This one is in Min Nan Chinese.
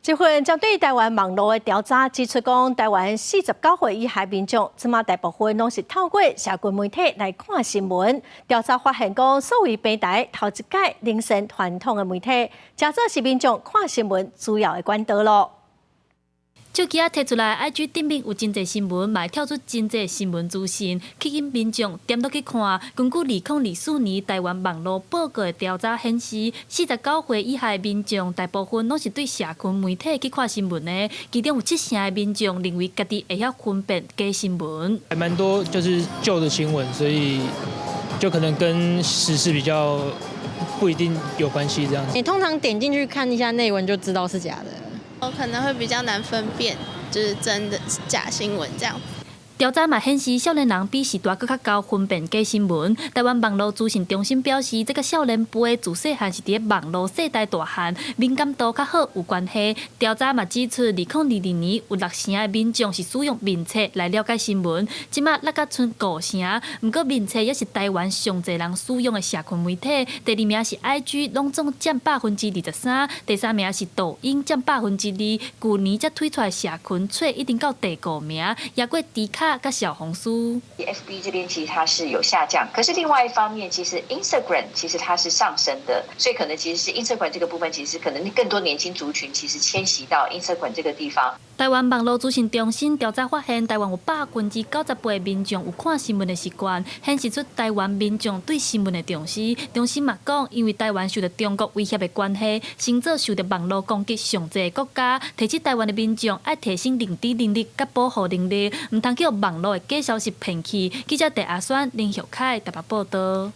這份針對台灣網路的調查指出，講台灣49歲以下民眾，這馬大部分攏是透過社群媒體來看新聞。調查發現，講數位平台頭一擺領先傳統的媒體，成做是民眾看新聞主要的管道囉。手機仔提出來，IG 頂面有真濟新聞，嘛會跳出真濟新聞資訊，吸引民眾點落去看。根據2024年台灣網路報告的調查顯示，49歲以下的民眾大部分攏是對社群媒體去看新聞的，其中有七成的民眾認為家己會曉分辨假新聞。還蠻多就是舊的新聞，所以就可能跟時事比較不一定有關係這樣子。你通常點進去看一下內文就知道是假的。我可能會比較難分辨，就是真的假新聞這樣。調查嘛顯示，少年人比序大閣較𠢕分辨假新聞。台灣網路資訊中心表示，這佮少年輩自細漢是佇咧網路世代大漢，敏感度較好有關係。調查嘛指出，2022年有六成的民眾是使用面冊來了解新聞，這馬落甲賰五成。毋過面冊也是台灣上濟人使用的社群媒體，第二名是 IG，攏總佔23%，第三名是抖音，佔2%。舊年才推出來社群冊已經到第五名，贏過 D 卡佮小紅書。 FB 這邊其實它是有下降，可是另外一方面，其實 Instagram 其實它是上升的，所以可能其實是 Instagram 這個部分，其實可能更多年輕族群其實遷徙到 Instagram 這個地方。台灣網路資訊中心調查發現，台灣有98%的民眾有看新聞的習慣，顯示出台灣民眾對新聞的重視。中心嘛講，因為台灣受著中國威脅的關係，成做受著網路攻擊上濟的國家，提醒台灣的民眾愛提升認知能力佮保護能力，毋通去予網路的假消息騙去。記者鄭阿宣、林玉凱台北報導。